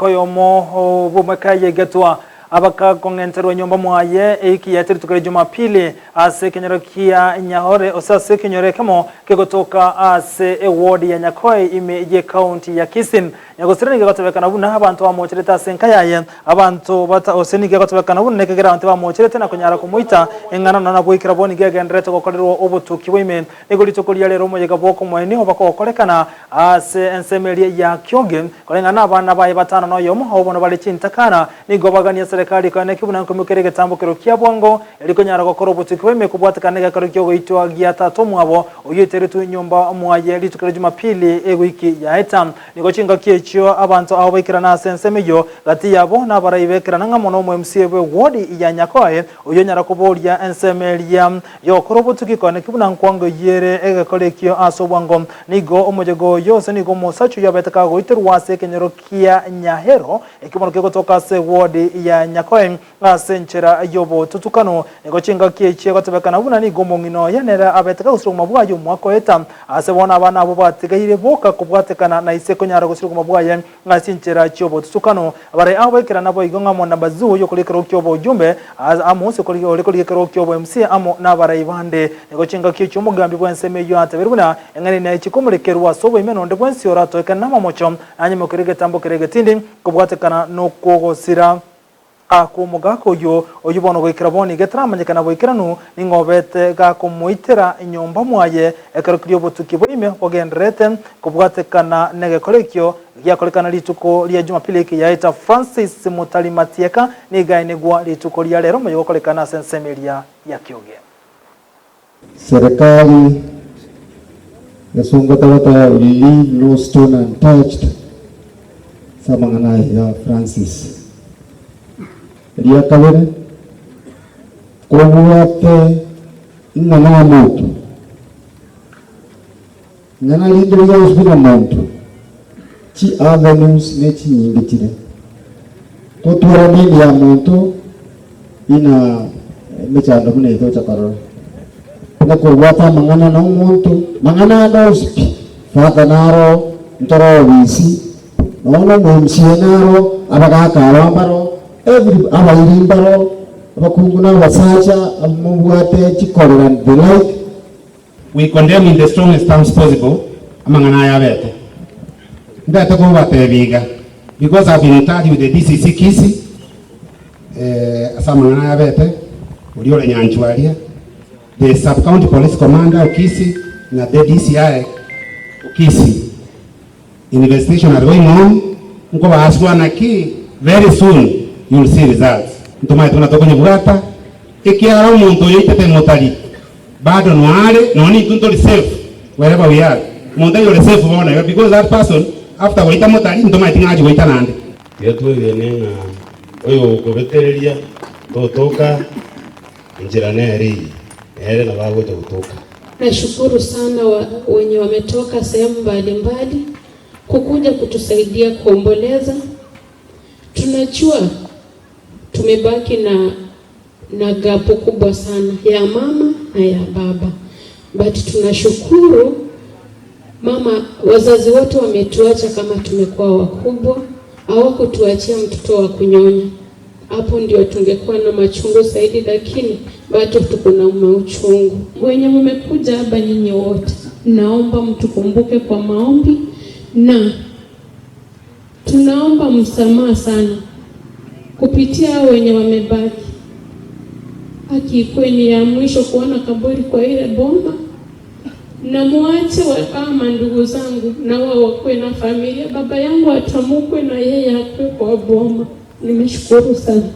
Oyomo bw'omweka egetwa abakakong'enterwa nyomba mwaye eiki yaete rituko ria Jumapili ase ekenyoro kia Nyahore ose ase ekenyoro ekemo kegotoka ase eward ya Nyakoe ime y'ecounty ya Kisii. Nyagosira nigo egotebekana buna abanto bamocherete ase enka yaye abanto bata ose nigo egotebekana buna nekegera abanto bamocherete na konyara komoita eng'ana nonya goikera bo nigo egendererete gokorerwa obotuki bwa ime. Nigo rituko ria rero omoyega bw'okomoenia obakogokorekana Ase ensemo eria ya Kioge, koreng'ana nabana baye batano na oyomo, abwo bono bare chintakana, nigo baganie eserekari ekoeneki buna nkoimokeria egetambokero kia bwango, erio konyara gokora obotuki bwa ime kobwatekana negekero ki'ogoitwa gia tata omwabo, oyio oiteretwe nyomba mwaye rituko ria Jumapili ewiki yaeta. Nigo chingaki echio abanto abo baikerana ase ensemo eyio, gati yabo nabarai bekerana ng'a mono omo MCA bwe ward ya Nyakoe, oyio onyara koboria ensemo eria Y'ogokora obotuki koaneki buna nkwango eyio ere egekora ekio ase obwango. Nigo omoyega oyo ose nigo omosacha oyio abete kagoiterwa ase ekenyoro kia Nyahero, ekio bono kegotoka ase ewodi ya Nyakoe ase enchera y'obotutukanu. Nigo chingaki echi egotebekana buna nigo omong'ina oye nere abete kagosira obogima bwaye omwaka oeta. Ase bono abana abwo batigaire boka kobwatekana na ise konyara gosira obogima bwaye. Ng'a chinchera chi'obotutukano bare abo baikera naboigo ng'a amo na Bazuu oyokorigia ekerogo ki'oboyumbe, amo ase ore korigia ekerogo ki'obo MC amo nabarai bande. Nigo chingaki echio omogambi bw'ensemo eyio atebeire buna eng'ana ine chikomorekerwa ase oboime na onde bwensi oratoekane namamocho nanyimokere egetambo keria egetindi kobwatekana nokwogosira Akw'omogaka oyio, oyio bono goikera bono iga taramanyekana boikeranu, ning'o obete gakomoitera nyomba mwaye ekero keria obotuki bwa ime bogendererete kobwatekana negekora ekio giakorekana rituko ria Jumapili eke yaeta. Francis Mutari Matieka nigo aenigwa rituko ria rero omoyega okorekana ase ensemo eria ya Kioge. Serikali egesongo togoteba we leave no stone untouched ase amang'ana aya ya Francis. Eria kabere, kobwate ing'ana omonto, ing'ana rinde rionsi buna omonto, chi avenues ne chinyinge chire, totwara nini ya monto Buna emechando buna eye tocha korora, buna kobwate amang'ana na omonto, mang'ana ande onsi pi, father naro, ntore obisi, nonya na omo MCA naro, abagaka aba mbaro, every abairi mbaro, abakungu na abasacha, mobwate chikorera and the like. We condemn in the strongest terms possible amang'ana aya abete. Ndete kobatebia iga because I've been in touch with the DCC Kisii ase amang'ana aya abete, oria ore Nyanchwa aria, the sub county police commander o Kisii na the DCI o Kisii. Investigation are going on, nkobaaswa naki very soon you will see results. Ntomaete buna tokonyebwata, ekiagera omonto oyo oitete motari bado noare nonya intwe ntori safe wherever we are. Omonto aye ore safe bono iga because that person after goita motari ntomaeti ng'a achie goita naende. Tiga twegene ng'a oyogokobetereria totoka enchera nere eye, nere nabo agocha gotoka. Nashukuru sana wa wenye wametoka sehemu mbali mbali kukuja kutusaidia kuomboleza. Tunajua tumebaki na na gapu kubwa sana ya mama na ya baba, but tunashukuru mama, wazazi wote wametuacha kama tumekuwa wakubwa, hawakutuachia mtoto wa kunyonya. Hapo ndio tungekuwa na machungu zaidi, lakini bado tuko na mauchungu. Wenye mmekuja hapa nyinyi wote, naomba mtukumbuke kwa maombi na tunaomba msamaha sana kupitia hao wenye wamebaki. Haki ikuwe ni ya mwisho kuona kaburi kwa ile boma, na muache kama ndugu zangu na wao wakuwe na familia. Baba yangu atamukwe na yeye akwe kwa boma. Nimeshukuru sana.